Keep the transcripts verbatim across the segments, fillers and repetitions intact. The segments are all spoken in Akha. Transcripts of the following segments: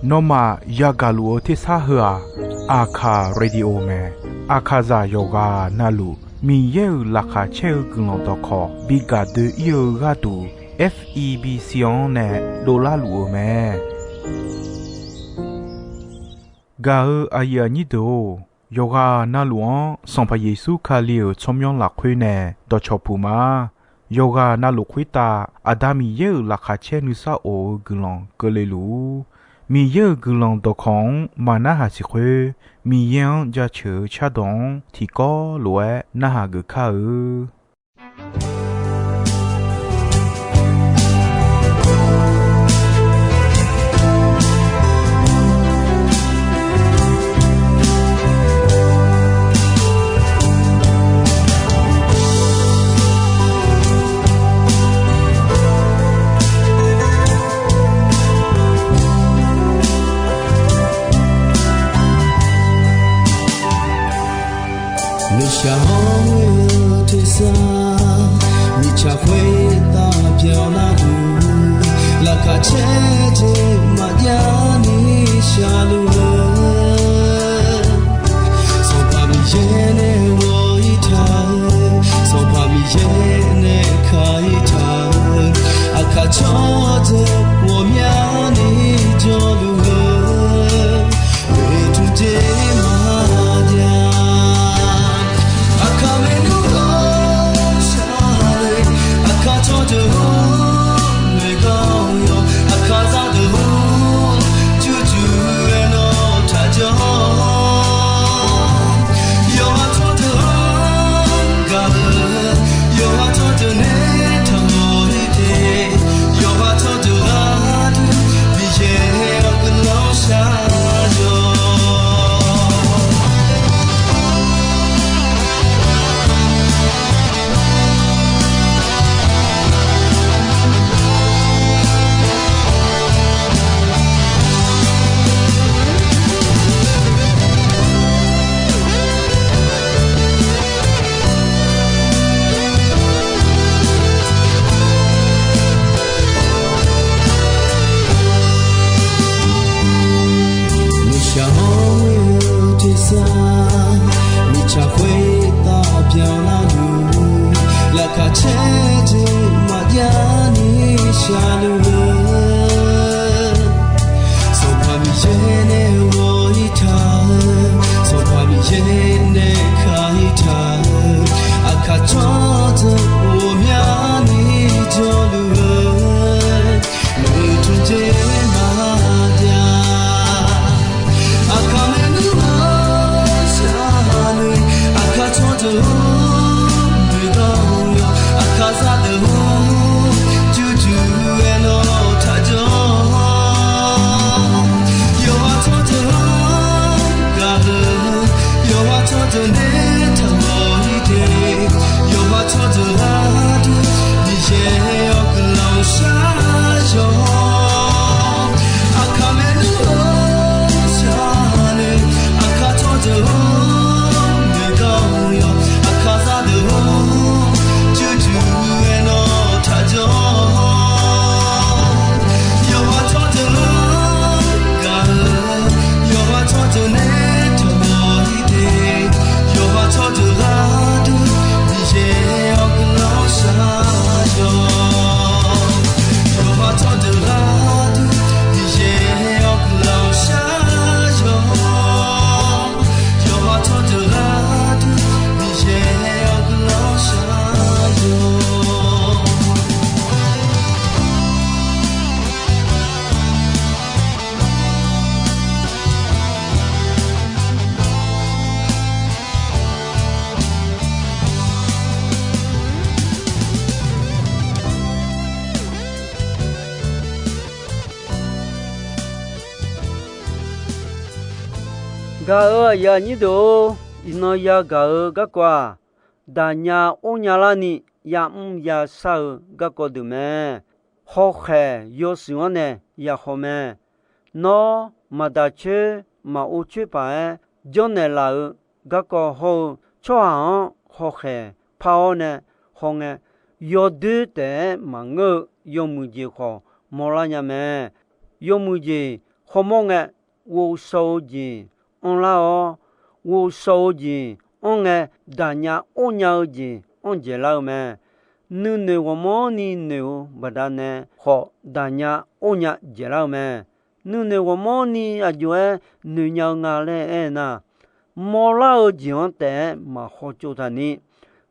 Nawmaf yagaq luf-eu tersar heu-aq, Aqkaq Radio mae. Aqkaqzaq yawqghaq navluf Miqyaer-euq laqkhaq caer-eu guiqlanq dawqkawq bi gaq doe-ir-eu gharduq, F E B C-anr nae dovlar luf-eu mae. Gaq-eu aqyuif aqnyir deuq-or, yawqghaq navluf-anr Sanqpaq Yeqsur Kali-euq tsawrmyanr lafkhoer nae dawqcawq puq ma. Yawqghaq navluf khoertav Aqda Miqyaer-euq laqkhaq caer nuisar of-eu guiqlanq keuvle luf-ur. Miqyaer-euq guiqlanq dawqkawq-anr maqnarhaq siq khoer, Miqyaer-anr jaceuq-eu cardawq-anr tiqkawv lof-aer narhaq geuf kar-eu. Nuishaq hawr-eu tersar, mirtsaq khoertav byanlar-eu, laqkhaq caer jeq maqjav ni shaqluf-eu, Sanqpaq Miqyaer nae ghawq-ir taq-eu, Sanqpaq Miqyaer nae ka-ir taq-eu, aqkaq tsawrdeuq ghawqmyani jawrluf-eu, oeqtmq jeq maqjav. Aqkaq maernmr ghawqshaq-eu, aqkaq tsawrdeuq-or, noeqkawv-awr, aqkaq zaqdeuq-or, jurjur-aer nawr taqjanr. Yawqha tsawrdeuq-anr gaq-eu, yawqha tsawrdeuq nae taqmawf-ir te. Yawqha tsawrdeuq gharduq, Miqyaer-awr guiqlanq shar-awq. Nuishaq hawr-eu tersar, mirtsaq khoertav byanlar-eu, laqkhaq caer jeq maqjav ni shaqluf-eu, Sanqpaq Miqyaer nae ghawq-ir taq-eu, Sanqpaq Miqyaer nae ka-ir taq-eu, aqkaq tsawrdeuq ghawqmyani jawrluf-eu, oeqtmq jeq maqjav. Aqkaq maernmr ghawqshaq-eu, aqkaq tsawrdeuq-or, noeqkawv-awr, aqkaq zaqdeuq-or, jurjur-aer nawr taqjanr. Yawqha tsawrdeuq-anr gaq-eu, yawqha tsawrdeuq nae taqmawf-ir te. Yawqha tsawrdeuq gharduq, Miqyaer-awr guiqlanq shar-awq. Aqkaq maernmr ghawqshaq-eu, aqkaq tsawrdeuq-or, noeqkawv-awr, aqkaq zaqdeuq-or, jurjur-aer nawr taqjanr. Yawqha tsawrdeuq-anr gaq-eu, yawqha tsawrdeuq nae taqmawf-ir te. Yawqha tsawrdeuq gharduq, Miqyaer-awr guiqlanq shar-awq. Yawqha tsawrdeuq gharduq, Miqyaer-awr guiqlanq shar-awq. Yawqha tsawrdeuq gharduq, Miqyaer-awr guiqlanq shar-awq. Gaq-euq aqyuif aqnyir deuq-or, iqnan yagaq-eu garkawv-aq, daqnya ornya larni yamr yashar-eu garkawv deuq mae. Hawkhaeq yawshuif-anr nae yakhawf mae. Nawr maqdaq coer maqor coer paq-aer janrnaeq laf-eu garkawv hawr-eu, tsawrhaq-anr hawkhaeq par-awr nae hawngae, yawdoer taef-aer maqngeur-eu yawmuiq jeq khawf mawrlar nya mae. Yawmuiq jeq hawmawr ngae, ghovshaw-eu jeq anrlar-awr, ghovshaw-eu jeq anr ngae, daqnya ornya-eu jeq anr dzaeqlar-eu mae. Nuinoeq ghawqmanrni noeq-eu baqdanae khawf, daqnya ornya dzaeqlar-eu mae. Nuinoeq ghawqmanrni aqjox-aer noeqnya-eu nga laer aernar, mawrlar-eu jeq-anr taef-aer maq hawtsov taqni,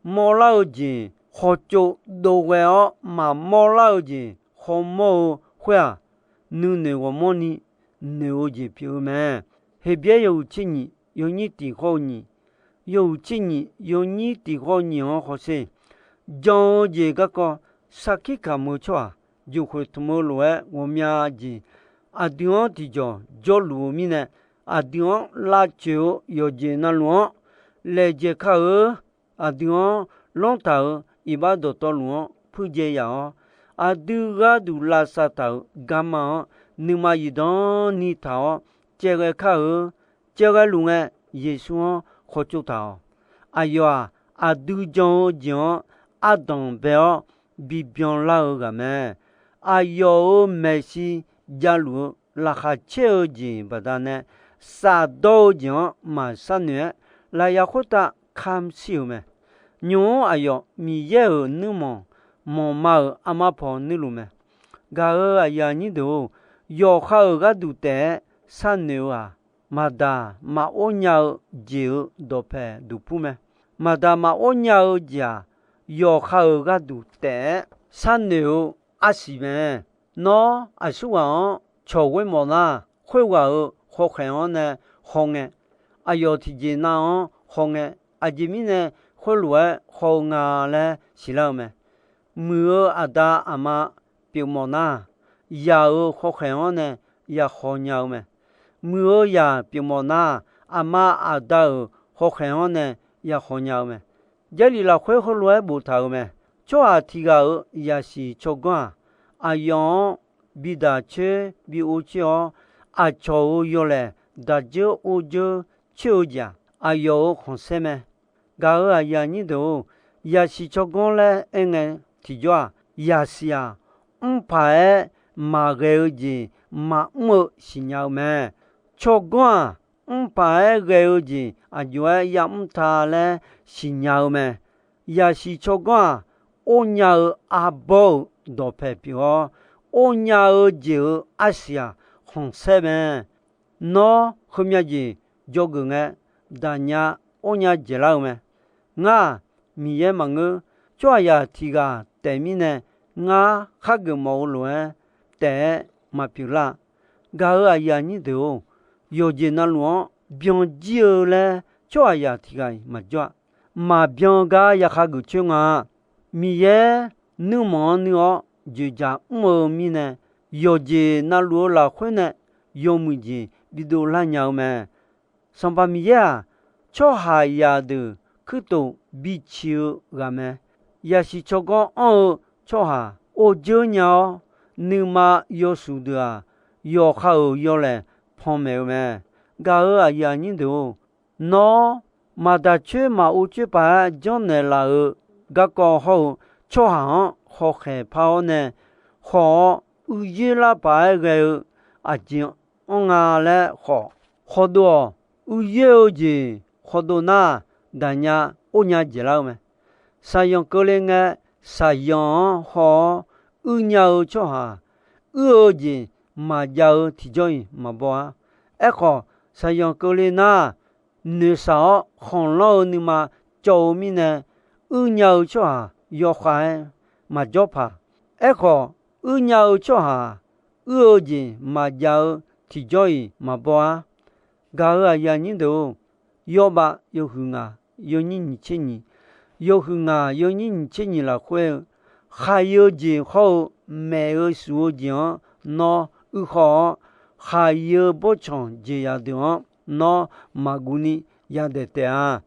mawrlar-eu jeq hawtsov dov ghae-awr maqmawr lar-eu jeq hawmawr-eu khoer-aq, nuinoeq ghawqmanrni noeq-eu jeq pyeuf-eu mae. Heqbyaer yawhuiq tser nyiq yawnyir tiq khawr-eu nyiq, yawhuiq tser nyiq yawnyir tiq khawr-eu nyiq-anr hawsher. Jan-eu jeq garkawv sarkir kamq-eu tsawrhaq, jeqkhoeq tmq-eu lof-aer ghawqmya jeq aqdui-anr tiqjawq jawrluf-eu mirnae, aqdui-anr lavcoeq-eu yawqjeq navluf-anr laejae kar-eu. Aqdui-anr lanr taq-euq iqbax dawqtawvluf-anr puirdzae yaf-awr, aqdui gharduq lavsav taq-euq garma-anr nuima zifdan ni taq-awr caevghae kar-eu. Caevghae luf ngae, Yeqsur-anr khawtsov taq-awq. Aqyawf-aq, aqdui jan-eu jeq-anr ardanq bae-awr bibyan lar-eu ghaq mae. Aqyawf-euq maeqshi javluf-eu laqkhaq caer-eu jeq baqdanae, shafdawr-eu jeq-anr maqsharnoeq-aer, lafyaq khoertav kamq shir-euq mae. Nymq-mr aqyawf Miqyaer-euq nuirmanq, manqma-euq armar paw nuirluf mae. Gaq-euq aqyuif aqnyir deuq-or, yawqha-euq gharduq taef-aer sharnoeq-eu-aq, maqdaq maqor nya-eu jeq-euq dawqpae duqpur mae. Maqdaq maqor nya-eu jeq-aq, yawqha-euq gharduq taef-aer sharnoeq-eu arsiq mae. Nawr aqsurghaq-anr cawq ghoer mawf nar, khoerghaq-euq hawkhaeq-anr nae hawngae, aqyawf tiqjeq nav-anr hawngae, aqjeq mirnae khoerlof-aer haw-eu nga laer siqlar-eu mae. Muiq-eu aqda aqma pyeufmawf nar, yaq-euq hawkhaeq-anr nae yahaw nya-eu mae. Muiq-eu yaq pyeufmawf nar, aqma aqda-euq hawkhaeq-anr nae yahaw nya-eu mae. Jarlif lafkhoer heulof-aer boftaq-euq mae. Tsawrhaq tiq ghaq-euq yaqsiq tsawrganr-aq, aqyawf-anr bidaq coer bi or coer-awr, aqcawq-euq yawlaeq daq dzeur or dzeur coer-eu jeq-aq, aqyawf-euq khanqsaer mae. Gaq-euq aqyuif aqnyir deuq-or, yaqsiq tsawrganr laer aerngae tiqjawr-aq, yaqsiq-aq, mrpaq-aer maqghae-eu jeq maqmr-eu siqnya-eu mae. Tsawrganr-aq, mrpaq-aer ghae-eu jeq aqjox-aer yamr ta laer siqnya-eu mae. Yaqsiq tsawrganr-aq, ornya-eu arbawr-euq dawqpae pyeuf-awr, ornya-eu jeq-euq arsiq-aq, khanqsaer mae. Nawr heumya jeq dzawgeuf ngae, daqnya ornya dzaeqlar-eu mae. Ngar-aq, Miqyaer maqngeur. Tsawrhaqzaq tiq ghaq taef mirnae, ngar khar geufmawf-eu lof-aer taef-aer maqpyeuf lar-a. Gaq-euq aqyuif aqnyir deuq-or, yawqjeq navluf-anr byanjir-eu laer tsawrhaqzaq tiq ghaq-iq maqjawr-a. Maqbyan gar yakhageuf coer nga. Miqyaer nuirmanq-anr nuir-awr dzoeqdzaq mr-eu mirnae, yawqjeq navluf-eu lafkhoer nae yawmuiq jeq bidov lar nya-eu mae. Sanqpaq Miqyaer-aq, tsawrhaqzaq deuq kuirtof biciq-eu ghaq mae. Yaqsiq tsawrganr anr-eu tsawrhaq or dzeur nya-awr, nuima yawshuif deuq-aq, yawqha-euq yawlaeq panmaeq-eu mae. Gaq-euq aqyuif aqnyir deuq-or, nawr maqdaq coer maq or coer paq-aer janrnaeq laf-euq garkawv hawr-eu tsawrhaq-anr hawkhaeq par-awr nae, khawf-awr uiqyoer lar paq-aer ghae-eu aqjeq anr nga laer khawf, khawdov-awq. Uiqyoer-eu jeq khawdov nar, daqnya ornya dzaeqlar-eu mae. Shaqzanq keuvle ngae, shaqzanq-anr haw-awr uir nya-eu tsawrhaq, uir-eu jeq maqjav-eu tiqjawr-iq maqbaw-ar. Aerkhawf, shaqzanq keuvle nar, noeqshaq-awr khanqlanr-eu nuima cawv-eu mirnae, uir nya-eu tsawrhaq yawkhav-aer maqjawr paq. Aerkhawf, uir nya-eu tsawrhaq uir-eu jeq maqjav-eu tiqjawr-iq maqbaw-ar. Gaq-euq aqyuif aqnyir deuq-or, Yawbav yawhuiq ngaq yawnyir nyiq tser nyiq, yawhuiq ngaq yawnyir nyiq tser nyiq lafkhoer-eu, khaq-eu jeq hawr-eu maeq-eu shuf-eu jeq-anr nawr uir khawf-awr, khaq-eu bawrtsanq jeqzaq deuq-anr nawr maqguv ni yadaef taef-a.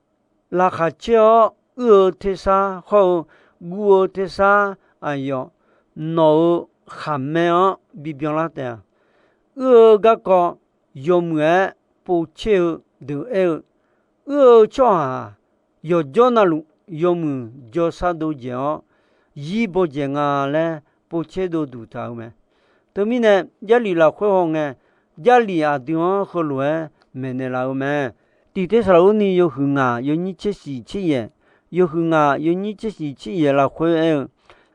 Laqkhaq caer-awr uir-eu tersar hawr-eu guv-eu tersar aqyawf, nawq-euq khaqmae-anr bibyan lar taef-a. Uir-eu garkawv yawmuiq-aer povtser-eu deuq aer-eu, uir-eu tsawrhaq-aq, yawqjawr navluf yawmuiq jawrsar dov dzaeq-awr, zir baw dzaeq nga laer povtser dov duq taq-eu mae. Teumirnae, Jarlif lafkhoer hawngae, Jarlif aqdui-anr heulof-aer maeqnaeq laf-eu mae. Tiq Tersaqlaqurni yawhuiq ngaq yawnyir tser shiq tser yaeq, yawhuiq ngaq yawnyir tser shiq tser yaeq lafkhoer aer-eu,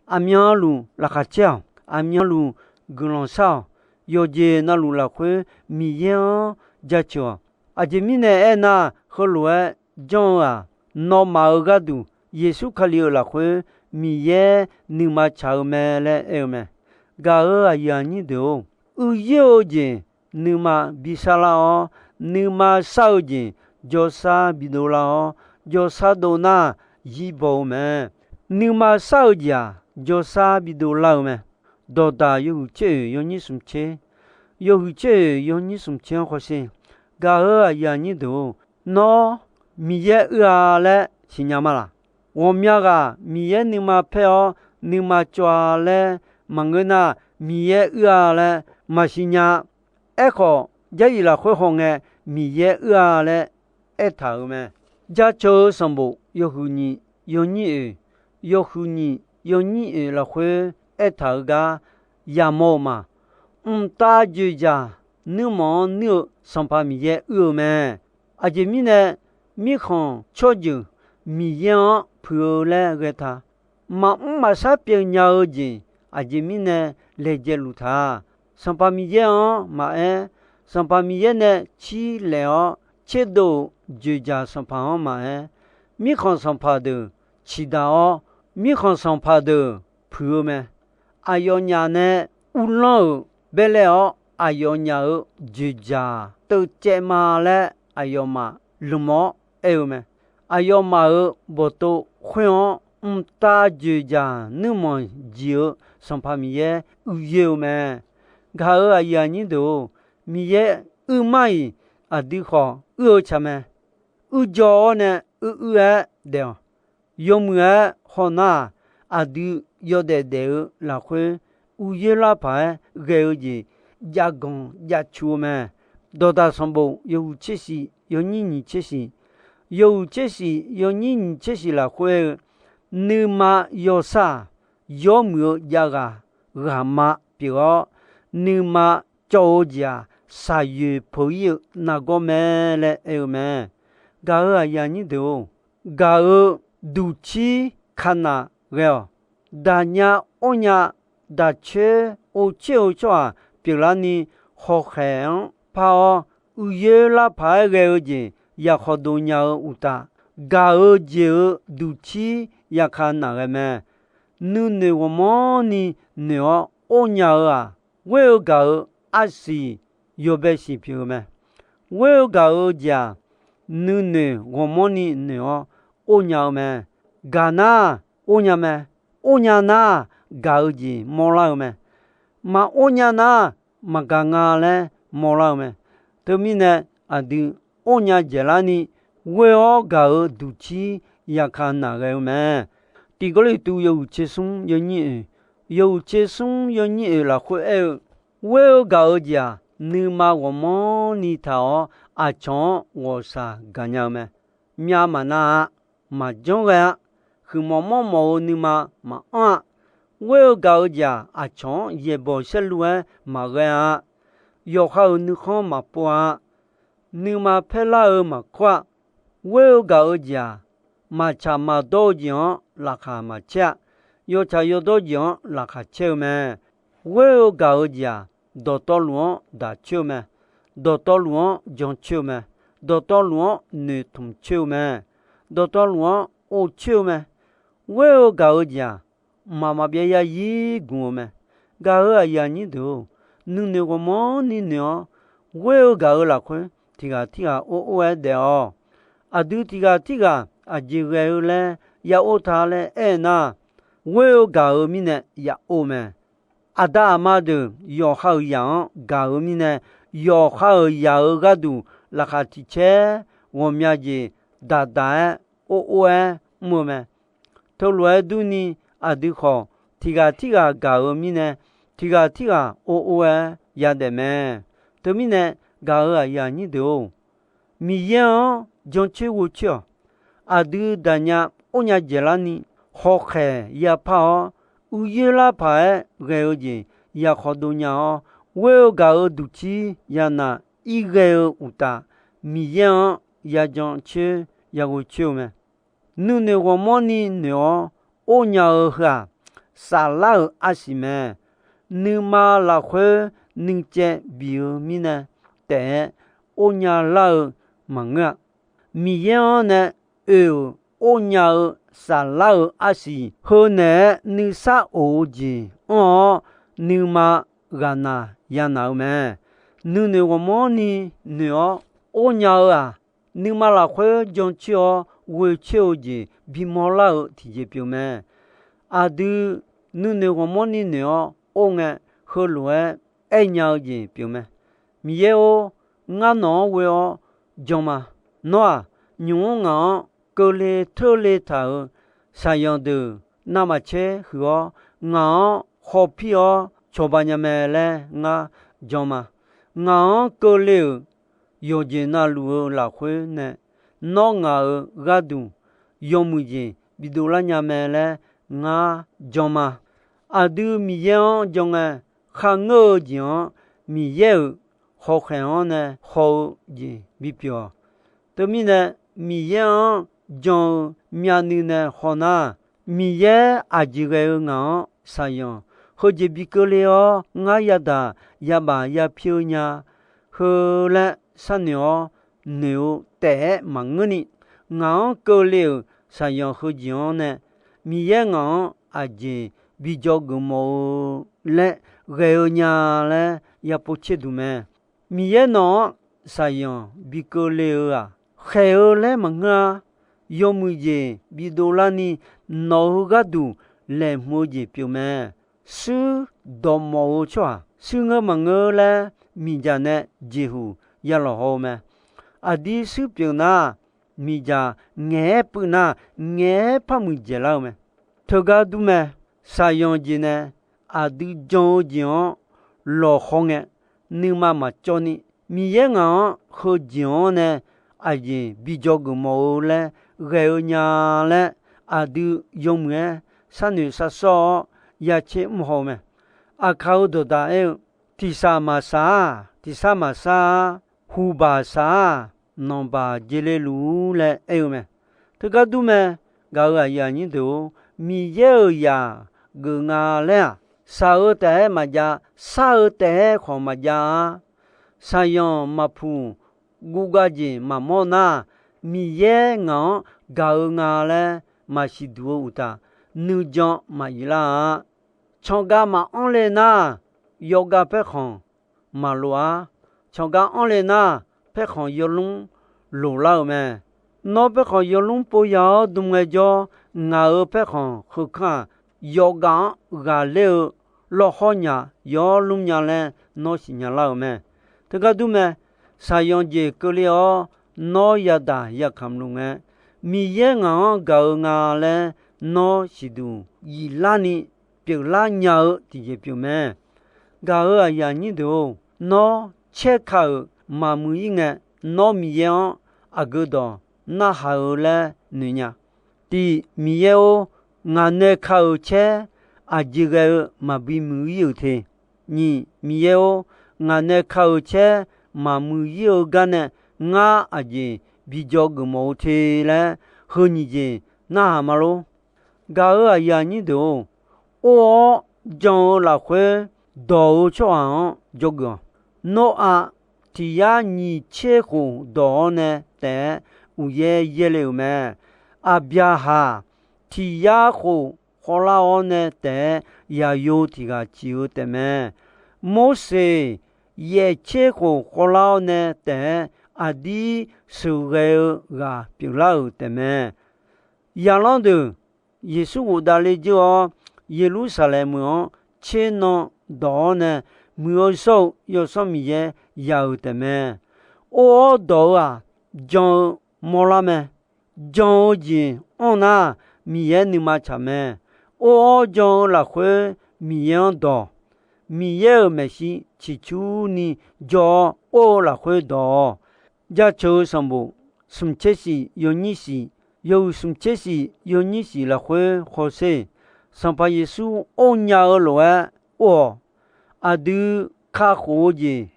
aqmyanluf laqkhaq caer-awq. Aqmyanluf guiqlanq shar-awq. Yawqjeq navluf lafkhoer Miqyaer-anr jaceuq-awq. Aqjeq mirnae aernar, heulof-aer janr-eu-aq, nawmaf-euq gharduq Yeqsur Kali-euq lafkhoer Miqyaer nuima tsaq-eu mae laer aer-eu mae. Gaq-euq aqyuif aqnyir deuq-or, uiyoer-eu jeq nuima bi sharlar-awr, nuima shar-eu jeq jawrshar bidov lar-awr, jawrshar dov nar, yir baw-eu mae. Nuima shar-eu jeq-aq, jawrshar bidov lar-eu mae. Dawqdaq yawhuiq tser oeq yawnyir smq tser, yawhuiq tser oeq yawnyir smq tser-anr hawsher. Gaq-euq aqyuif aqnyir deuq-or, nawr Miqyaer uir-a laer siqnya ma laq? Ghawqmya ghaq Miqyaer nuima paer-awr nuima cawv-a laer maqngeur nar, Miqyaer uir-a laer maqsiq nya. Aerkhawf, Jarlif lafkhoer hawngae, Miqyaer uir-a laer aertaq-euq mae. Jaceuq-eu sanqbof yawhuiq nyiq yawnyir oeq, yawhuiq nyiq yawnyir oeq lafkhoer aertaq-eu gar yamawr-eu ma. Mqtav dzoeqdzaq nuirmanq-anr nuir-eu Sanqpaq Miqyaer uir-eu mae. Aqjeq mirnae, mirkhanq tsawrjeuq Miqyaer-anr puiq-eu laer ghae ta. Maqmr maqshar pyeuf nya-eu jeq aqjeq mirnae laejae luf ta. Sanqpaq Miqyaer-anr maqaer, Sanqpaq Miqyaer nae cirlaef-awr tserdov-euq dzoeqdzaq sanqpaq-anr maqaer, mirkhanq sanqpaq deuq ciqdaq-awr, mirkhanq sanqpaq deuq puiq-eu mae. Aqyawfnyaf nae uvlanr-euq baerlae-awr, aqyawfnyaf-euq dzoeqdzaq teuvcaev ma laer aqyawfmaf lmq-awr aer-eu mae. Aqyawfmaf-euq bawqtov khoer-anr mqtav dzoeqdzaq nuirmanq jeq-eu Sanqpaq Miqyaer uiyoer-eu mae. Gaq-euq aqyuif aqnyir deuq-or, Miqyaer uirmar-iq aqdui khawf uir-eu tsaq mae. Uirjawr-awr nae uir uir-aer daef-awq. Yawmuiq-aer hawnar-aq, aqdui yawdaef daef-eu lafkhoer uiyoer lar paq-aer ghae-eu jeq jav ganq jav cu-eu mae. Dawqdaq sanqbof yawhuiq tser shiq yawnyir nyiq tser shiq, yawhuiq tser shiq yawnyir nyiq tser shiq lafkhoer aer-eu, nuima yawshar-aq, yawmuiq-eu jav ghaq ghaq ma pyeuf-awr, nuima cawv-eu jeq-aq, shaqyoeq peuq-ir-eu nargawr mae laer aer-eu mae. Gaq-euq aqyuif aqnyir deuq-or, gaq-euq duqcir kanaq ghae-awq. Daqnya ornya daqcoer ovcoer-eu tsawrhaq pyeuflarni hawkhaeq-anr par-awr, uiyoer lar paq-aer ghae-eu jeq yaqkhawq dov nya-eu uqtaf, gaq-eu jeq-euq duqcir yaka naq ghae mae. Nuinoeq ghawqmanrni noeq-awr or-nya-eu-aq, ghoer-eu gaq-euq arsiq yawbae siq pyeuf-eu mae. Ghoer-eu gaq-eu jeq-aq, nuinoeq ghawqmanrni noeq-awr or-nya-eu mae. Gaq nar or-nya mae. Or-nya nar gaq-eu jeq mawrlar-eu mae. Maqor nya nar maqgaq nga laer mawrlar-eu mae. Teumirnae aqdui or-nya dzaeqlarni ghoer-awr gaq-euq duqcir yaka naq ghae-eu mae. Tiq Gawrliqtu yawhuiq tser smr yawnyir oeq, yawhuiq tser smr yawnyir oeq lafkhoer aer-eu, ghoer-eu gaq-eu jeq-aq, nuima ghawqmanrni taq-awr aqcawq-anr ghawqshaq gaqnya-eu mae. Myav maqnav-a. Maqjanr ghae-a. Huiqmawf mawrmawf-eu nuima maqanr-a. Ghoer-eu gaq-eu jeq-aq, aqcawq-anr yaeqbawq saerlu-aer maqghae-a. Yawqha-euq nuikhanr maqpov-a. Nuima paerlar-eu maqkawr-a. Ghoer-eu gaq-eu jeq-aq, maqtsaq maqdawr-eu jeq-anr laqkhaq maqcaer-a. Yawtsaq yawdawr jeq-anr laqkhaq caer-eu mae. Ghoer-eu gaq-eu jeq-aq, dawqtawvluf-anr daq coer-eu mae. Dawqtawvluf-anr jan coer-eu mae. Dawqtawvluf-anr noeqtmq coer-eu mae. Dawqtawvluf-anr or coer-eu mae. Ghoer-eu gaq-eu jeq-aq, mqmaq maqbyav yarzir gmq-eu mae. Gaq-euq aqyuif aqnyir deuq-or, nuinoeq ghawqmanrni noeq-awr, ghoer-eu gaq-eu lafkhoer tiqghaq tirghaq or or-aer daef-awq. Aqdui tiqghaq tirghaq aqjeq ghae-eu laer ya or ta laer aer nar, ghoer-eu gaq-eu mirnae ya or mae. Aqda aqma deuq yawqha-euq zaq-anr gaq-eu mirnae, yawqha-euq zaq-euq gharduq laqkhaq tiq caer ghawqmya jeq daqdaq-aer or or-aer mr-eu mae. Teulof-aer durni, aqdui khawf tiqghaq tirghaq gaq-eu mirnae, tiqghaq tirghaq or or-aer yadaef mae. Teumirnae, gaq-euq aqyuif aqnyir deuq-or, Miqyaer-anr jancoer ghovcoer-awq. Aqdui daqnya or nya dzaeqlarni, hawkhaeq yapar-awr, uiyoer lar paq-aer ghae-eu jeq ya khawdov nya-awr, ghoer-eu gaq-euq duqcir yanaq irghae-eu uqtaf, Miqyaer-anr yajan coer yaghoe coer-eu mae. Nuinoeq ghawqmanrni noeq-awr or nya-eu heu-aq, saflar-euq arsiq mae. Nuima lafkhoer nuicaev bif-eu mirnae taef-aer or nya lar-eu maqngeur-a. Miqyaer-anr nae oe-euq or nya-eu saflar-euq arsiq heu naeq-aer nuisar of-eu jeq anr-awr, nuima ghaqnaq yanaq-eu mae. Nuinoeq ghawqmanrni noeq-awr or nya-eu-aq, nuima lafkhoer jancoer-awr ghoecoer-eu jeq bimawr lar-eu tiqjeq pyeuf mae. Aqdui nuinoeq ghawqmanrni noeq-awr or ngae, heulof-aer aernya-eu jeq pyeuf mae. Miqyaer-or, ngar nawq-anr ghoe-awr jan ma. Nawr-aq, nymq-mr ngaq-anr keuvle teurle taq-euq shaqyanq deuq navmaqtser huiq-awr, ngaq-anr hawpir-awr cawba nya mae laer ngar jan ma. Ngaq-anr keuvle-euq yawqjeq navluf-eu lafkhoer nae nawr ngaq-euq gharduq yawmuiq jeq bidov lar nya mae laer ngar jan ma. Aqdui Miqyaer-anr jan ngae, kharngeur-eu jeq-anr Miqyaer-euq hawkhaeq-anr nae haw-eu jeq bipyeuf-awq. Teumirnae, Miqyaer-anr jan-eu myavnuiv nae hawnar, Miqyaer aqjeq ghae-eu ngaq-anr shaqzanq heujeq bi keuvle-awr ngar yadaq yabaf yapir-eu nya heu laer sharnoeq-awr noeq-eu taef-aer maqngeurni, ngaq-anr keuvle-euq shaqzanq heujeq-anr nae Miqyaer ngaq-anr aqjeq bi dzawgeuf mawf-eu laer ghae-eu nya laer yapov tserduq mae. Miqyaer nawq-anr shaqzanq bi keuvle-eu-aq, khaeq-eu laer maqngeur-a. Yawmuiq jeq bidov larni nawq-eu gharduq laeqhmq-eu jeq pyeuf mae. Shuir dawqmawf-eu tsawrhaq shuir ngeur maqngeur laer miqdzaq nae jeqhuq ya lawqhaw-eu mae. Aqdir shuir pyeuf nar, miqdzaq ngaeq-aer puiv nar, ngaeq-aer par muiqdzaeq lar-eu mae. Teugar dur mae. Shaqzanq jeq nae aqdui jan-eu jeq-anr lawqhaw ngae, nuima maqcawv ni, Miqyaer ngaq-anr heujeq-anr nae aqjeq bi dzawgeuf mawf-eu laer ghae-eu nya laer, aqdui yawmuiq-aer sharnoeq sharsawr-awr yatser mr haw-eu mae. Aqkaq-eu dawqdaq aer-eu, tiqshaq maqshaq-a, tiqshar maqshar-a, huqbaq shaq-a, nanqbaq jeq le luf-ur laer aer-eu mae. Teugar dur mae. Gaq-euq aqyuif aqnyir deuq-or, Miqyaer-euq zaq geuf nga laer-aq, shaq-eu taef-aer maqjav, shar-eu taef-aer khawf maqjav-a. Shaqzanq maqpuq guvgav jeq maqmawr nar, Miqyaer ngaq-anr gaq-eu nga laer maqsiq duq-eu uqtaf, nuijan maqyuif lar-a. Canqgav maqanr le nar, yawqgav paerkhanq maqloq-ar. Canqgav anr le nar, paerkhanq yawlmr loqlar-euq mae. Nawr paerkhanq yawlmr pov ya-awr dm ngaejawr, ngaq-euq paerkhanq heukanr-aq, yawqgaf-anr ghaqler-eu lawrhawr nyaf yawlmr nya laer nawr siqnya lar-euq mae. Teugar dur mae. Shaqzanq jeq keuvle-awr nawr yadaq yakamq luf ngae, Miqyaer ngaq-anr gaq-eu nga laer nawr siqduq yiflarni pyeuflar nya-eu tiqjeq pyeuf mae. Gaq-euq aqyuif aqnyir deuq-or, nawr caer ka-euq maqmuiq-ir ngae, nawr Miqyaer-anr aqgeu dawq narhaq-eu laer noeq nya. Tiq, Miqyaer-or, ngaq nae ka-euq caer aqjeq ghae-eu maqbi muiq-ir-euq te. Nyiq, Miqyaer-or, ngaq nae ka-euq caer maqmuiq-ir-eu gar nae ngar aqjeq bi dzawgeuf mawf-eu te laer heu nyiq jeq narhaq ma lor. Gaq-euq aqyuif aqnyir deuq-or, or-awr jan-eu lafkhoer dawq-eu tsawrhaq-anr dzawgeuf-awq. Noraq tiq yar nyiq tser khof dawq-awr nae taef-aer uqyaer yaerle-euq mae. Aqbyaqhaq tiq yar khof khawvlar-awr nae taef-aer yaqyo tiq ghaq ciq-eu taefmae. Morseq yaef tser khof khawvlar-awr nae taef-aer aqdir sheuqghae-eu ghaq pyeuflar-euq taefmae. Zaqlanr deuq Yeqsur ghofdav le dzeur-awr, Yeqlursaqlaeq meuq-anr tser nan dawq-awr nae, Muiq-eu shawr-eu Yawsanr Miqyaer ya-euq taefmae. Or-awr dawq-eu-aq, jan-eu mawrlar mae. Jan-eu jeq anr nar, Miqyaer nuima tsaq mae. Or-awr jan-eu lafkhoer Miqyaer-anr dawq. Miqyaer-euq maeqshi ciqcurni jawr-awr or-eu lafkhoer dawq-awq. Jaceuq-eu sanqbof smq tser shif yawnyir shif, yawhuiq smq tser shif yawnyir shif lafkhoer hawsher. Sanqpaq Yeqsur or nya-eu lof-aer or-awq. aqdui kakhof-eu jeq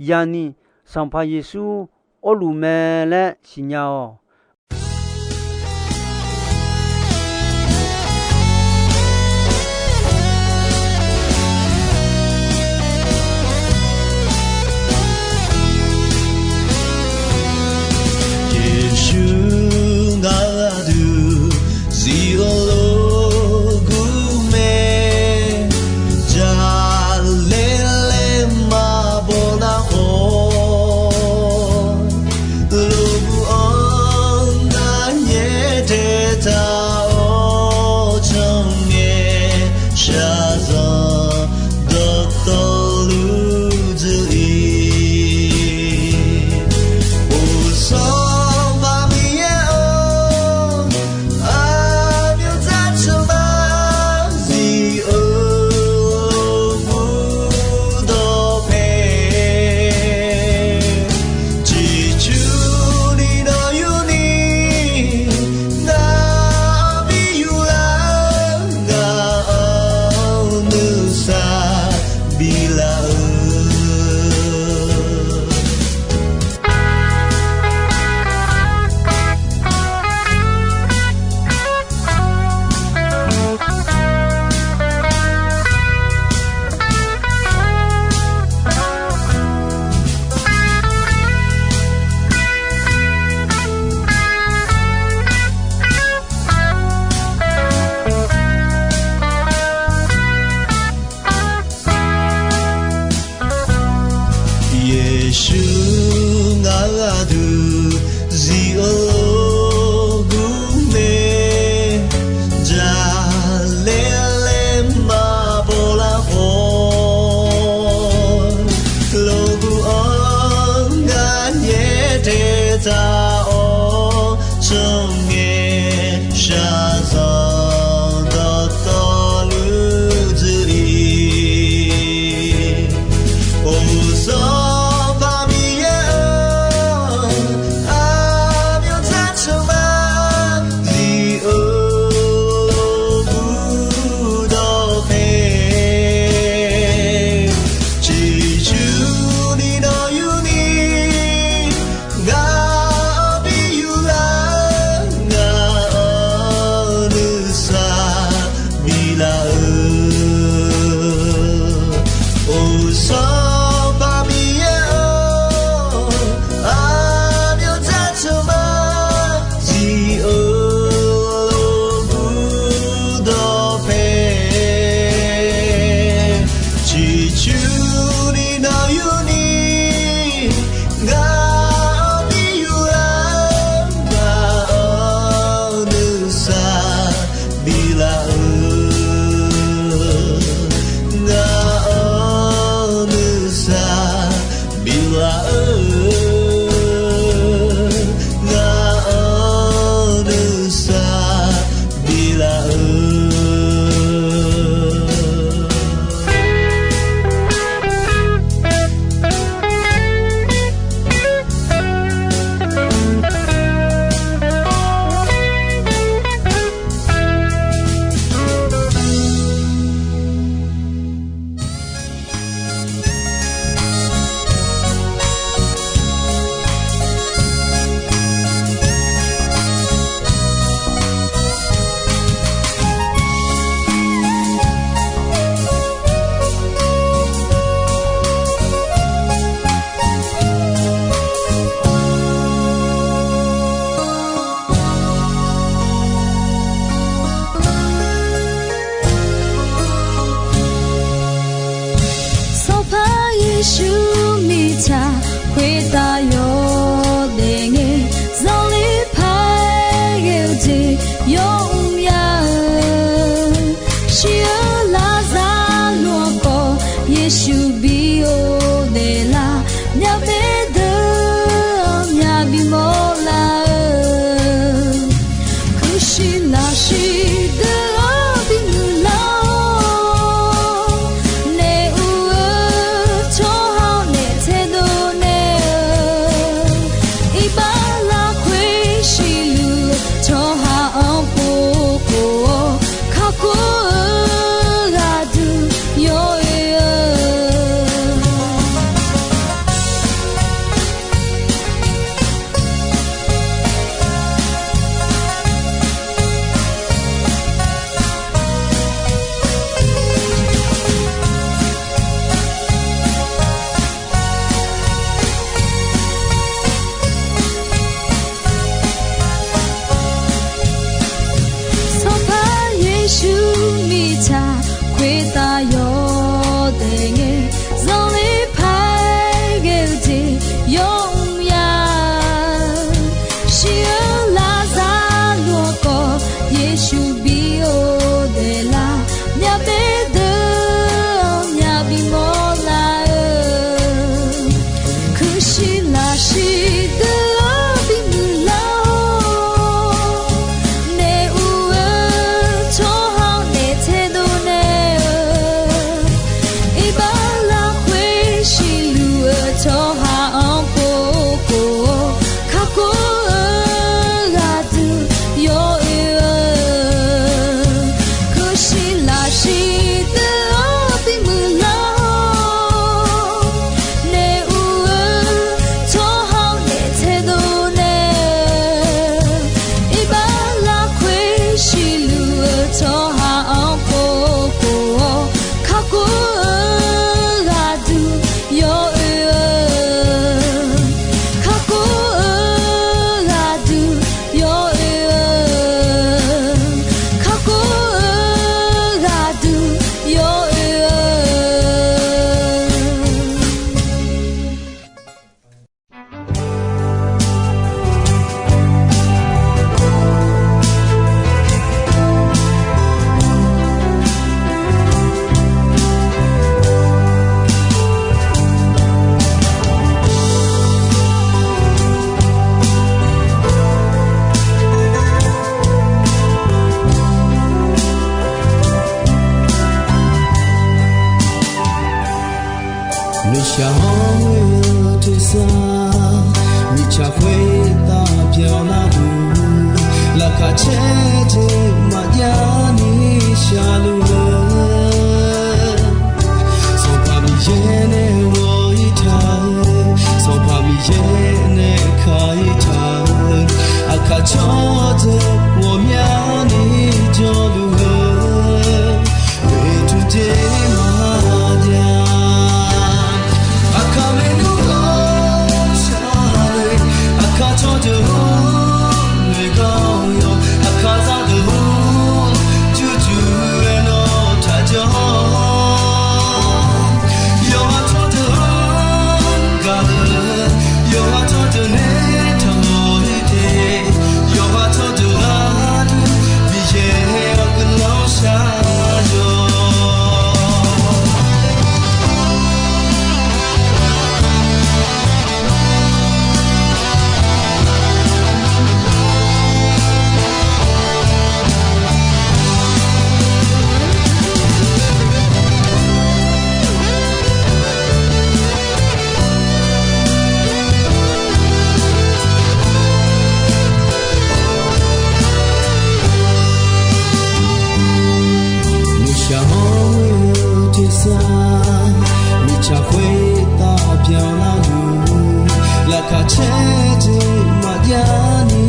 yani Sanqpaq Yeqsur awrluf mae laer siqnya-awq. Yeqsur ngaq aqdui zif-eu lof gur mae, jaqlaer laer maqbaw nar khawf, lof gur-anr ngar nyaer taetaq-awr, tsawrngae shaqzanq dawqtawvluf dzuif-ir. Uqsanq Sanqpaq Miqyaer-or, aqmyanluf tsawrmyanr zif-eu lof-aer dawqpae, ciqcurni nawq yurni ngar bi yuflar-eu, ngaq-anr nuisar biflaf-eu. Yeqsur ngaq-euq aqdui zif-eu lof gur mae, jaqlaer laer maqbaw lar khawf, lof gur-anr ngar nyaer taetaq-awr, tsawrngae shaqzanq dawqtawvluf dzuif-ir. Uqsanq Sanqpaq Miqyaer-or, aqmyanluf tsawrmyanr zif-eu lof-aer dawqpae, ciqcurni nawq yurni ngar bi yuflar-eu, ngaq-anr nuisar biflaf-eu. Uqsanq Sanqpaq Miqyaer-or, aqmyanluf tsawrmyanr zif-eu lof-aer dawqpae, ciqcurni nawq yurni ngar bi yuflar-eu, ngaq-anr nuisar biflaf-eu, ngaq-anr nuisar biflaf-eu, ngaq-anr nuisar biflaf-eu. Sanqpaq Yeqsur mirtsaq khoertav yawdaef ngae, zanqler paq-aer ghae-eu jeq yawmr mya-eu, shir-eu Laqzaqloq-anr khawf Yeqsur bi ghofdaef lar, myavbaef deuq-anr myavbi mawrlar-eu, kuirshuir lafshuir deuq-anr bimuiq lar-awr, naef ur-eu tsawrhaq-anr naef taedov naeq-eu, iqbax lafkhoer siqluf tsawrhaq-anr pov khof-awr, kakhof-eu gharduq yawoe-eu Nuishaq hawr-eu tersar, mirtsaq khoertav byanlar-eu, laqkhaq caer jeq maqjav ni shaqluf-eu, Sanqpaq Miqyaer nae ghawq-ir taq-eu, Sanqpaq Miqyaer nae ka-ir taq-eu, aqkaq tsawrjeuq ghawqmyani jawrluf-eu, oeqtmq jeq maqjav. Aqkaq maernmr-anr shar-eu, aqkaq tsawrdeuq-anr noeqgar-awr, aqkaq zaqdeuq-anr jurdzuq-aer nawr taqjanr-awr, yawqha tsawrdeuq-anr gaq-eu, yawqha tsawrdeuq nae taqmawr-ir de, yawqha tsawrdeuq-anr Miqyaer-anr guiqlanq shar-awr. Nuishaq hawr-eu tersar, mirtsaq khoertav byanlar-eu, laqkhaq caer jeq maqjav ni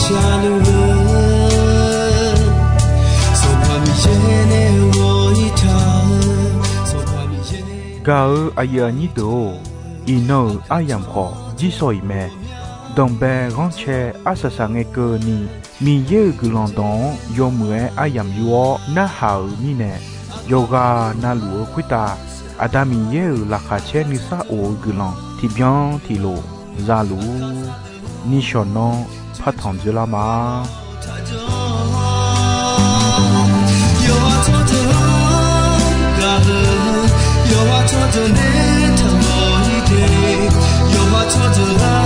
shaqluf-eu, Sanqpaq Miqyaer nae ghawq-ir taq-eu, Sanqpaq Miqyaer. Gaq-eu aqyuif aqnyir deuq-or, iqnan-euq aryamq khawf jirsawq iq mae. Danqbae ghanrcae arsaq saq ngae keuvni, Miqyaer-euq guiqlanq dawq-anr yawmuiq-aer aryamq yur-awr narhaq-euq mirnae, yawqghaq navluf-eu khoertav Aqda Miqyaer-euq laqkhaq caer nuisar of-eu guiqlanq tiqbyan tiqlof zaluf-ur. Nishawq nanr partanq dzoerlar ma. Yawqha tsawrdeuq-anr gaq-eu, yawqha tsawrdeuq nae taqmawr-ir de, yawqha tsawrdeuq-anr